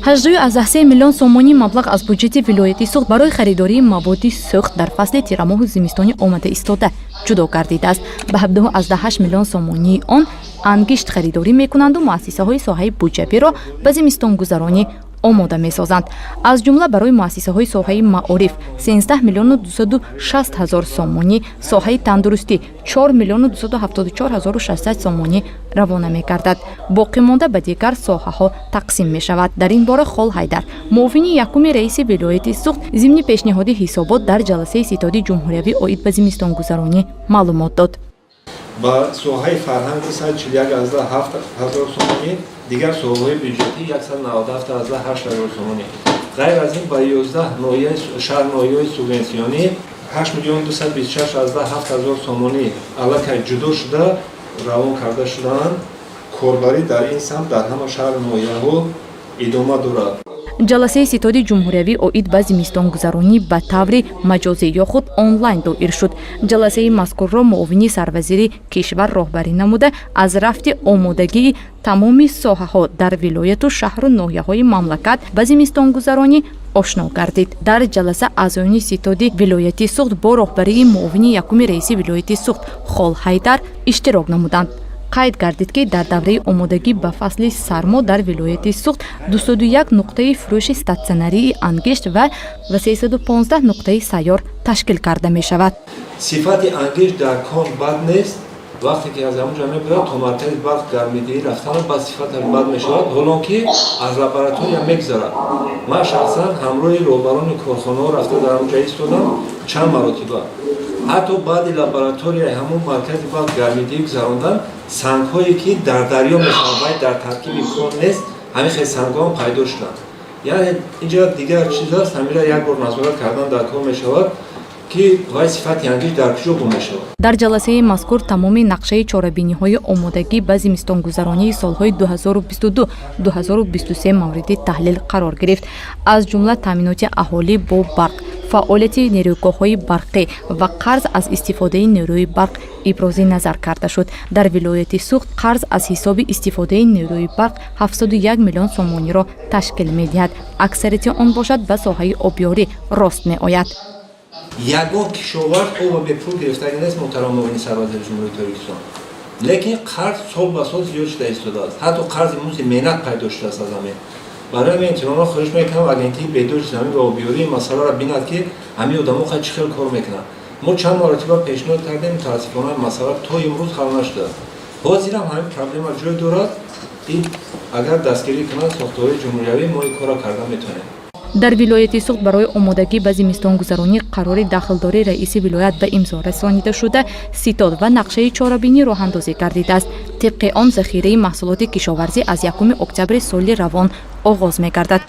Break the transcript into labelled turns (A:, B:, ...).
A: 18,3 миллион сомонӣ маблағ аз буҷети вилояти Суғд барои харидории маводи сӯхт дар фасли тирамоҳу зимистони омада истода ҷудо гардидааст. Ба 17,8 миллион сомонии он ангишт харидорӣ мекунанду муассисаҳои соҳаи буҷавиро ба зимистонгузаронӣ омода месозанд. Аз ҷумла барои муассисаҳои соҳаи маориф 13 миллиону 260 ҳазор сомонӣ, соҳаи тандурустӣ 4 миллиону 274 ҳазору 600 сомонӣ равона мегардад. Боқимонда ба дигар соҳаҳо тақсим мешавад. Дар ин бора Хол Ҳайдар, муовини якуми раиси вилояти Суғд, зимни пешниҳоди ҳисобот дар ҷаласаи ситоди ҷумҳуриявӣ оид ба зимистонгузаронӣ маълумот дод.
B: Ба соҳаи фарҳанг 141,7 ҳазор сомонӣ, дигар соҳаҳои бюҷетӣ 197,8 ҳазор сомонӣ. Ғайр аз ин, ба 11 ноҳияи шаҳр ноҳияҳои субвенсионӣ 8 миллион 226,7 ҳазор сомонӣ аллакай ҷудо шуда, равон карда шудаанд. Корбарӣ дар ин самт дар ҳама шаҳру ноҳияҳо идома дорад.
A: Ҷаласаи ситоди ҷумҳуриявӣ оид ба зимистонгузаронӣ ба таври маҷозӣ ё худ онлайн доир шуд. Ҷаласаи мазкурро муовини сарвазири кишвар роҳбарӣ намуда, аз рафти омодагии тамоми соҳаҳо дар вилояту шаҳру ноҳияҳои мамлакат ба зимистонгузаронӣ ошно гардид. Дар ҷаласа аъзоёни ситоди вилояти Суғд бо роҳбарии муовини якуми раиси вилояти Суғд Хол Ҳайдар иштирок намуданд. Қайд гардид, ки дар давраи омодагӣ ба фасли сармо дар вилояти Суғд 201 нуқтаи фурӯши статсионарии ангишт ва 315 нуқтаи сайёр ташкил карда мешавад.
B: Сифати ангишт дар кон бад нест. Вақте ки аз ҳамонҷа мебиёд, то маркази барқ гармидиҳӣ рафтан, баъд сифаташ бад мешавад, ҳолон ки аз лаборатория мегузарад. Ман шахсан ҳамроҳи роҳбарони корхонаҳо рафта, дар ҳамонҷа истодам чанд маротиба. Ҳатто баъди лабораторияи ҳамон маркази барқ гармидиҳӣ гузарондан, сангҳое, ки дар дарё мешаванд, вай дар таркиби кон нест, ҳамин хел сангҳо пайдо шуданд. Яъне инҷа дигар чиз аст. Ҳамира як бор назорат кардан дар кор мешавад, ки вай сифати ангишт дар куҷо гум мешавад.
A: Дар ҷаласаи мазкур тамоми нақшаи чорабиниҳои омодагӣ ба зимистонгузаронии солҳои 2022-2023 мавриди таҳлил қарор гирифт. Аз ҷумла таъминоти аҳолӣ бо барқ, фаъолияти нерӯгоҳҳои барқӣ ва қарз аз истифодаи нерӯи барқ ибрози назар карда шуд. Дар вилояти Суғд қарз аз ҳисоби истифодаи нерӯи барқ 701 миллион сомониро ташкил медиҳад. Аксарияти он бошад, ба соҳаи обёрӣ рост меояд.
B: Ягон кишоварз оба бепул гирифтагӣ нест, муҳтарам муовини сарвазири Ҷумҳурии Тоҷикистон. Лекин қарз сол ба сол зиёд шуда истодааст. Ҳатто қарзи музди меҳнат пайдо шудааст. Аз ҳамин барои ҳамин эҳтиромона хоҳиш мекунам, Агентии беҳдошти замин ва обёрӣ масъаларо бинад, ки ҳамин одамо хай чӣ хел кор мекунанд. Мо чанд маротиба пешниҳод кардем, мутаассифона, масъала то имрӯз ҳал нашудааст. Ҳозирам ҳамин проблема ҷой дорад. Ин агар дастгирӣ кунанд сохторҳои ҷумҳуриявӣ, мо ин корро карда метавонем.
A: Дар вилояти Суғд барои омодагӣ ба зимистонгузаронӣ қарори дахлдори раиси вилоят ба имзо расонида шуда, ситод ва нақшаи чорабинӣ роҳандозӣ гардидааст. Тибқи он, захираи маҳсулоти кишоварзӣ аз 1 октябри соли равон оғоз мегардад.